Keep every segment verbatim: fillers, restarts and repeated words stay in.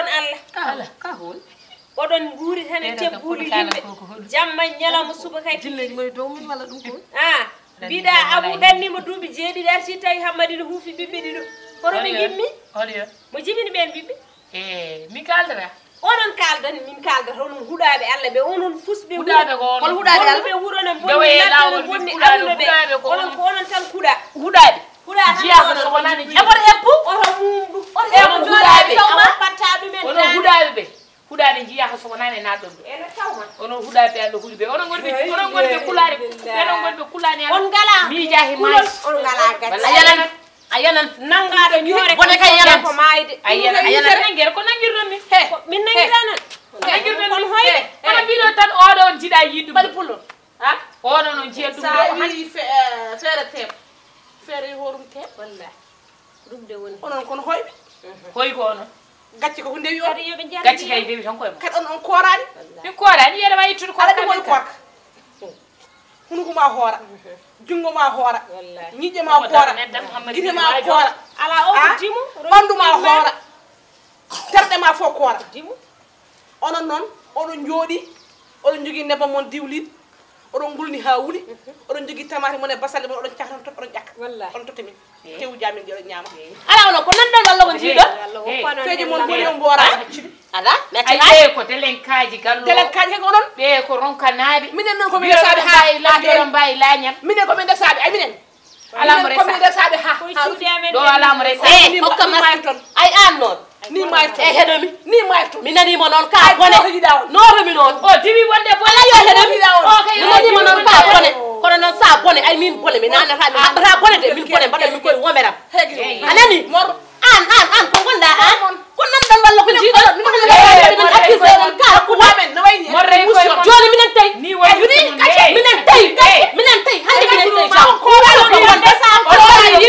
Nduɗon Allah. Kala, ka hol. Oɗon nguuri tan e tegguuli yimɓe. Jamma ñalawma suba kay. Jilleeji moye dow mum walla ɗum ko? Ah, mbiɗa Abu ɗannima duuɓi jeeɗiɗi, arti tawi Hammadi no huufi ɓiɓɓe ɗiɗo. Hono ɓe ngimmi? Mo jibini ɓeen ɓiɓɓe? E min kaaldata. Onon kaaldan, min kaaldata, onon huɗaaɓe Allah ɓe, onon fusɓe. Huɗaaɓe ko onon. Hol huɗaaɓe Allah? Ɓe wuro ne bonni, ladde ne bonni, aduna ɓe. Onon ko onon tan kuɗa. Huɗaaɓe. Huɗaaɓe jiyaa ko so wonani jiyaa. Oto heppu. Oto mum ɗum. Oto heppu huɗaaɓe. Awa patta ɗumen. Onon huɗaaɓe ɓe. Huɗaaɓe jiyaa ko so wonani naɗɗon ɗum. Ene tawma. Onon huɗaaɓe Allah huɗi ɓe. Onon ngonɓe, onon ngonɓe kulaani. Onon ngonɓe kulaani Allah. On ngala. Miijaahi maaji. On ngala gacce. A yalan. A yanan. Nanngaɗo ñoore bone kay yanan. Ko maayde. A yanan. A yanan. Nangir ko nangirɗon mi. He. Min nangira nan. Nangirɗon mi. Kono hoyɓe. He. Kono mbiɗo tan oɗo on jiɗa yiɗɗum. Bali pullo. Ha? Oɗo non jiya ɗum ɗo. Sa wi fe-, eh, feere teem. Feere yo horum teem. Wallahi. Ɗum de woni. Onon kono hoyɓe. Hoy ko onon. Gacce ko hunde wi on. Gacce kay dewi tan koye. Kadi on, on koorani. Min koorani, yere ma ittude ko. Ala ɗum woni korka. Hunuko ma hoora. Jungo ma hoora. Wallahi. Ñiƴƴe ma koora. Gite ma koora. Ala o ko dimu. Ɓandu ma hoora. Terɗe ma fof koora. Dimu. Onon noon, oɗon njooɗi, oɗon njogii nebbam mon diwlin, oɗon ngulni haa wuli, oɗon njogii tamaate mon e basalle mon, oɗon caka tan, oɗon ƴakka. Wallahi. Oɗon totta min. Tewu jaamin ɗi oɗon ñaama. Ala onon, ko nanɗon walla ko njiiɗon? Feeji mon ngoni on mboora. Ala, mi acca. Ay, ɓe ko delenkaaji gallo. Delenkaaji kay ko onon. Ɓe ko ronkanaaɓe. Minen noon ko min resaaɓe haa, haa heewi. Mbayi lañam. Minen ko min resaaɓe, ay minen. Ala mo resa. Ko min resaaɓe ha, ha rufi. Ɗo ala mo resa. Eh, hokka mas. Ay an noon. Ni mayto. Eh, heɗomi. Ni mayto. Mi nani mo noon ka bone. Notomi noon. O diwi wonde bone. Ala yo heɗomi. Mi nani mo noon ka bone. Kono noon sa bone, ay min bone, mi nanata, mi haɓɓata bone de, min bone, mbaɗa mi koye womeram. A nani? An, an, an, ko ngonɗa an? Ko nanɗon walla ko jiiɗon? Min accuser on ka ko wamen no wayni. Jooni minen tawi. Minen tawi. Minen tawi. Hannde minen tawi jam. Ko wonde sa ko wayni.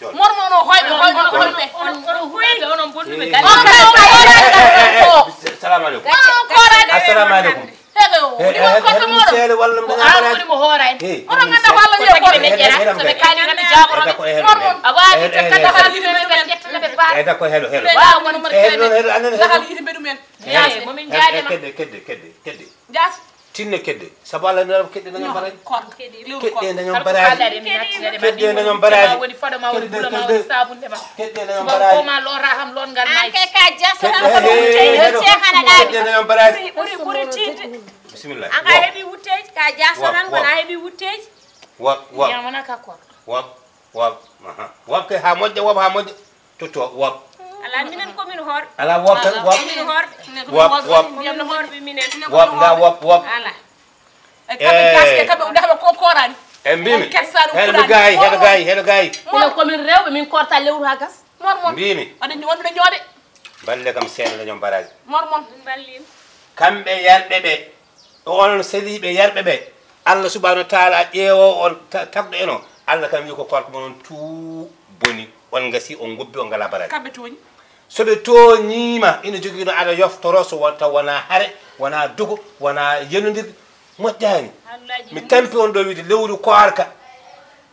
Mormo no hoyɓe, hoyɓe, hoyɓe. On, on, on, on, on bonnuɓe galle. On kay, salamu aleykum. Assalamu aleykum. Heɗo, eh, eh, heɗo, seeɗa walla mo. An woni mo hoora en. Oɗon ngannda ko Allah wi ko ɓe moƴƴere, so ɓe kaali tan ɓe jaaboro ɓe. A waawi ƴettande ɓe, ƴettande ɓe baaɗe. Eyi, d'accord, heɗo, heɗo. Waaw, won mo heɗo, heɗo, heɗo. Yaasi, mo min jaade ma. Kedde, kedde, kedde, kedde. Jaasi. Tinno kedde. Sabu Allah nelaɗo, kedde dañon baraji. Kedde dañon baraji. Kedde dañon baraji. Woni fado ma, woni bulo ma, woni sabunde ma. Kedde dañon baraji. Ko ma lora ham lon ngal. An kay ka jaso tan ko wutteji. Kedde dañon baraji. Ɓuri, ɓuri, ɓuri tiiɗde. Bisimilla. An ka heɓi wutteji, ka jaso tan ko na heɓi wutteji. Wap, wap. Yamana ka ko. Wap, wap. Aha. Wap kay ha moƴƴa, wap ha moƴƴa. Totto, wap. Ala, minen ko min hoor. Ala, wap tan, wap. Min hoor. Wap, wap. Min hoor bi minen. Wap, nga wap, wap. Ala. E kamɓe, eh, jaske kamɓe, o dahɓe ko korani. E mbimi. Heɗo gaay, heɗo gaay, heɗo gaay. Ino ko min rewɓe, min korta lewru ha gas. Mor mon. Mbimi. Aɗa wonɓe ñoode. Balle kam seeɗa dañon baraji. Mor mon. Min ballima. Kamɓe yarɓe ɓe, onon seliiɓe yarɓe ɓe, Allah subhanahu wa taala ƴeewo on, ta-, tagɗo en o, Allah kam wi ko korka mon on tout boni, on ngasi, on ngobbi, on ngala baraji. Kamɓe tooñi. So ɓe tooñiima, ina jogii no aɗa yoftoro, so won taw wonaa hare, wonaa dogo, wonaa yenondirde, moƴƴaani. Mi tampi on ɗo wiide lewru koorka,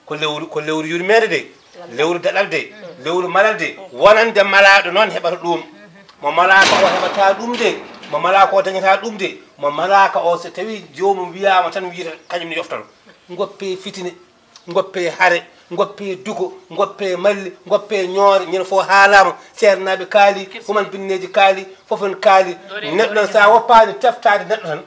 ko lewru, ko lewru yurmeende de, lewru daɗal de, lewru malal de, wonande malaaɗo noon heɓata ɗum. Mo malaaka o heɓata ɗum de, mo malaaka o dañata ɗum de, mo malaaka o so tawi joomum wiyaama tan wiyata kañum ne yoftoto. Ngoppe fitine, ngoppe hare, ngoppe duko, ngoppe malli, ngoppe ñoore, ñande fof haalaama, seernaaɓe kaali, human binneeji kaali, fof en kaali. Neɗɗo noon so a woppaani teftaade neɗɗo tan,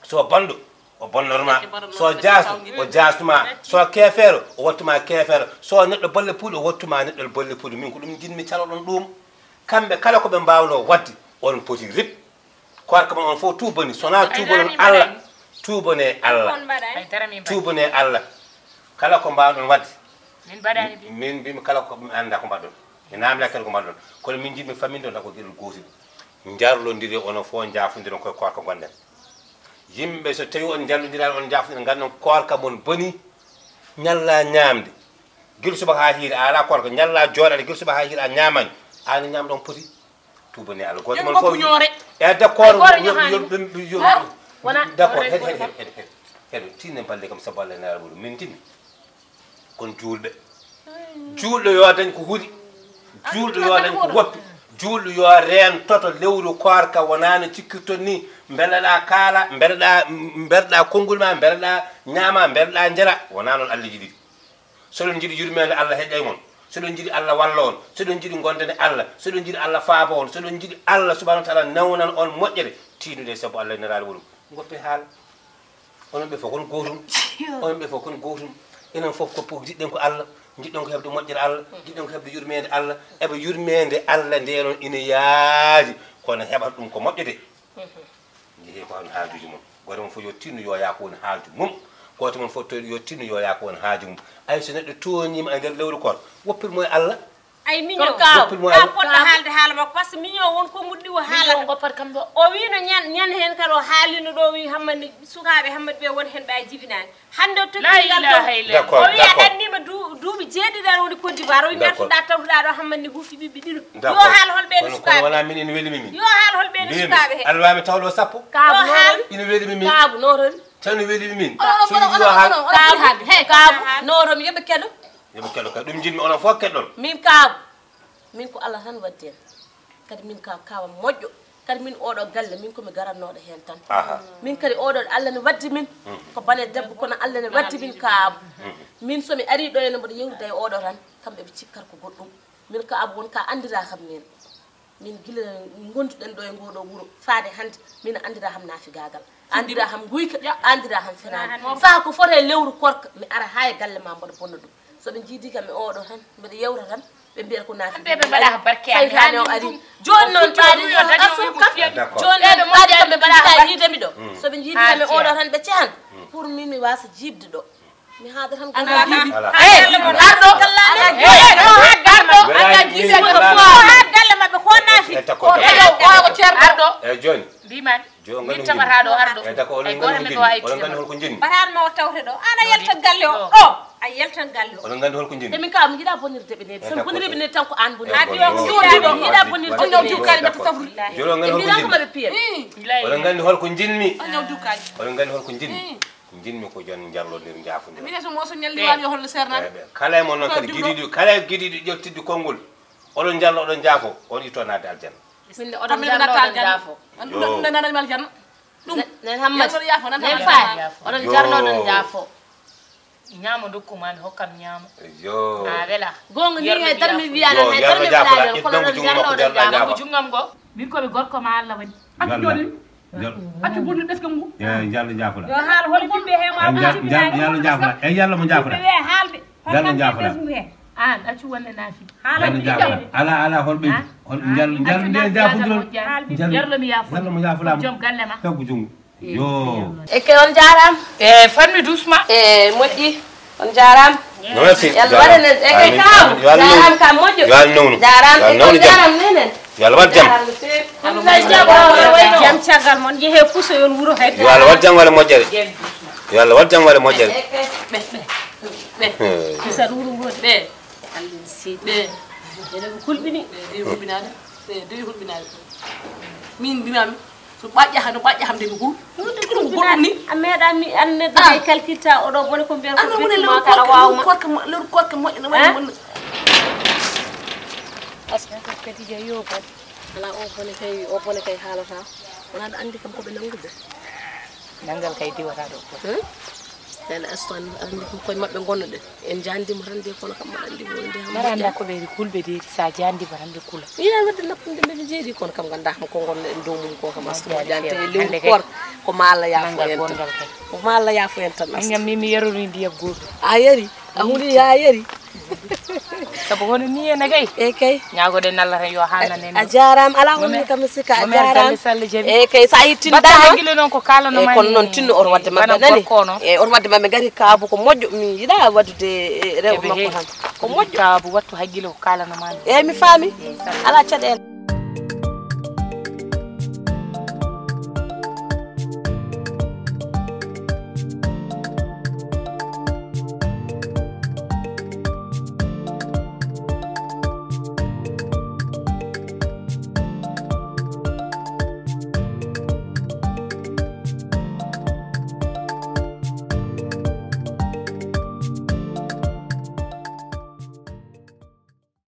so bonɗo, o bonnorma. So jaasɗo, o jaasnuma. So keefeero, o wattuma keefeero. So neɗɗo bolle puuɗe, o wattuma neɗɗo bolle puuɗe. Min ko ɗum njiɗmi caloɗon ɗum. Kamɓe kala ko ɓe mbaawno waɗde, on poti rip. Koorka mon on fof tuubani, so wonaa tuubanon Allah, tuubane Allah. Tuubane Allah. Kala ko mbaawɗon waɗde, min mbimi kala ko mi annda ko mbaɗɗon. Mi namda kala ko mbaɗɗon. Kono min njiɗmi famminde on tan ko geɗel gootel. Njarlondire onon fof, njaafondiron koye koorka ngonɗen. Yimɓe, so tawi on njallondiraani, on njaafondira, nganndon koorka mon boni, ñalla ñaamde. Gila subaka haa hiiri, a alaa koorka, ñalla jooɗaade, gila subaka haa hiiri, a ñaamaani, aan ñaamɗon poti. Tuubani Allah. Gooto mon fof. E d'accord, d'accord, heɗ, heɗ, heɗ, heɗ, heɗ, heɗ, tinne balɗe kam sabu Allah nara ɓuru. Min tinni. Kon juulɓe. Juulɗo yo dañ ko huɗi. Juulɗo yo dañ ko woppi. Juulɗo yo reen toto lewru koorka, wonaa no cikkirton ni. Mbeleɗaa kaala, mbeleɗaa, mbeleɗaa konngol ma, mbeleɗaa ñaama, mbeleɗaa njara. Wonaa noon Allah yiɗi. So ɗon njiɗi yurmeende Allah heƴƴay mon. So ɗon njiɗi Allah walla on. So ɗon njiɗi gondane Allah. So ɗon njiɗi Allah faaba on. So ɗon njiɗi Allah subhanahu wa taala nawnan on moƴƴere. Tiinude sabu Allah neraade wonum. Ngoppe haala. Onon ɓe fof kon gootum. Onon ɓe fof kon gootum. Enen fof ko po-, njiɗɗen ko Allah. Njiɗɗen ko heɓde moƴƴere Allah. Njiɗɗen ko heɓde yurmeende Allah. Eɓe yurmeende Allah nde noon ina yaadi. Kono heɓata ɗum ko moƴƴo de. Njehee ko woni haajuuji mon. Gooto mon fof yo tinno yo yaa ko woni haaju mum. Gooto mon fof to yo tinno yo yaa ko woni haaju mum. Ay, so neɗɗo tooñiima e nder lewru koor, woppir mo e Allah. Ay, miño. Woppir mo e Allah. Ka poɗɗo haalde haala makko, par ce que miño won ko muddi o haala. Miño ngoppat kam ɗo. O wiino ñan, ñan heen kadi o haalino ɗo, wi Hammadi, sukaaɓe Hammadi ɓe won heen ɓe a jibinaani. Hannde o tokki ngal ɗo. D'accord, o wiya d'accord. Ɗanniima du-, duuɓi jeeɗiɗi aɗa woni Côte d'Ivoire. O wi, d'accord. Nattuɗaa tawduɗaa ɗo Hammadi ne huufi ɓiɓɓe ɗiɗo. D'accord. Yo haal hol ɓeen sukaaɓe. Kono wonaa min ina weli mi min. Yo haal hol ɓeen sukaaɓe he. Alwami tawɗo sappo. Kaabu yo haal. Ina weli mi min. Kaabu nooroni. Tan ina weli mi min. Onon, so onon, yiɗi yo haal. Onon, onon, kaabu, he, kaabu nooroni, yo ɓe keɗo. Yo ɓe keɗo kay. Ɗum njiɗmi onon fof keɗɗon. Min kaabu. Min ko Allah tan waddi en. Kadi min ka, kawa moƴƴo. Kadi min oɗo galle, min ko mi garannooɗo heen tan. Aha. Min kadi oɗo Allah ne waddi min. Mm. Ko bane debbo, kono Allah ne waddi min ka abu. Mm. Min so mi ari ɗo ene mboɗo yewtida e oɗo tan, kamɓe ɓe cikkat ko goɗɗum. Min ka abu won ka anndira kam min. Min gila ngonduɗen ɗo e ngoɗo wuro, faade hannde, min anndira ham naafigaagal. Anndira ham nguyka, anndira ham fenaande. Saha ko foti e lewru korka, mi ara haa e galle ma mboɗo bonna ɗum. So ɓe njiidi kam e oɗo tan, mbeɗa yewta tan, ɓe mbiyata ko naafi. Ɓe mbaɗa barke. Saytaane o ari. Jooni noon ɓaadi yo asum kam. Jooni noon ɓaadi kam ɓe mbaɗa yiide mi ɗo. So ɓe njiidi kam e oɗo tan ɓe cehan. Pour min mi wasa jiibde ɗo. Mi haada tan ko naafi. Arɗo. Arɗo. Galle maɓɓe ko naafi. Oɗo ko ceerɗo. Arɗo. Eyi jooni. Mbiman. Min taɓata ɗo arɗo. Eyi d'accord, oɗon nganndi holko njiɗmi. Mbaɗaanma o tawte ɗo. Aan a yaltat galle o. Ɗo a yaltan galle o. Oɗon nganndi holko njiɗmi. Te min ka mi yiɗa bonirde ɓe ne. Sen boniri ɓe ne tan ko aan boniri. Adi o mi yiɗa bonirde ɓe ne. Jolo nganndi holko njiɗmi. Oɗon nganndi holko njiɗmi. Oɗon nganndi holko njiɗmi. Ko njiɗmi ko jon njallodir njaafondir. Min so mo so ñalli wali hollo sernan. Kala e mon noon kadi gidiiɗo kala e gidiiɗo ƴettidde konngol. Oɗon njalla oɗon njaafo on itto naatde aljanna. Min de oɗon jarno oɗon jaafo. Ɗum ɗum nananima aljanna. Ɗum nen hammat nen faay oɗon jarno oɗon jaafo. Ñaamo ndokku ma mi hokkam ñaamo. Yo. A wela. Gonga ni hay darmi wiyano hay darmi wiyano kono oɗon jarno oɗon jaafo. Junngo am go. Min ko mi gorko ma Allah waɗi. Accu joni. Accu bunni ɓesngu ngu. Yo Allah jaafo la. Yo haal hol ɓiɓɓe he ma. Yo Allah jaafo la. E yalla mo jaafo la. Ɓiɓɓe haalɓe. Yalla jaafo la. An accu wonde naafi. Yalla jaafo la. Ala ala hol ɓe hol jall jall nde jaafo don. Jarlo mi yaafo. Yalla mo jaafo la. Jom galle ma. Taggu jungo. Yo. E ke on jaaraama. E fanmi doucement. E moƴƴi. On jaaraama. Merci. Yalla waɗan en e ke kam. Jaaraama kam moƴƴo. Yo Allah newnu. Jaaraama e on jaaraama nenen. Yo Allah waɗ jam. Jam caggal mon jehe puso yon wuro hay. Yo Allah waɗ jam wala moƴƴere. Yo Allah waɗ jam wala moƴƴere. Ɓe ɓe ɓe ɓe. Sisa ɗum ɗum ɗo ɓe. Ɓe ene ko kulɓini. Ɓe hulɓinaade. Ɓe dewi hulɓinaade. Min mbimami so ɓaƴƴa hano ɓaƴƴa ham de mi hul. Ɗum ɗum ko goɗɗum ni. A meeɗa mi an neɗɗo de kalkitta oɗo bone ko mbiyan ko ɓe ma kala waawma. Korka mo lor korka mo ina waɗi mon. Asma kadi jeyo kadi. Alaa, o bone kay, o bone kay haalata. Wonaa aɗa anndi kam ko ɓe nannguɓe. Nanngal kay diwata ɗo. Hmm? Ene asto an aɗa anndi ko koye maɓɓe ngonnoɗen. En jaandiima tan de kono kam mbaɗa anndi ko wonde ham. Mbaɗa annda ko ɓe kulɓe de sa jaandiima tan ɓe kula. Iya wadde naɓtude mbeɓe jeeɗi kono kam ngannda kam ko ngonnoɗen dow mum ko kam asto mo jaante e lewru koor ko ma Allah yaafo en tan. Ko ma Allah yaafo en tan asto. Min mi mi yarori ndiyam gooto. A yari? A huli ya yari? Sabu hono ni ene kay. E kay. Ñaagoɗen Allah tan yo haalnan en. A jaaraama alaa holni kam mi sikka a jaaraama. E kay so a yettin dama hakkille noon ko kaalano ma. Kono noon tinno oto wadde maɓɓe nani. E oto wadde maɓɓe ngari kaabu ko moƴƴo mi yiɗa waddude rewɓe makko tan ko moƴƴo. Kaabu wattu hakkille ko kaalano ma. E mi faami. Alaa caɗeele.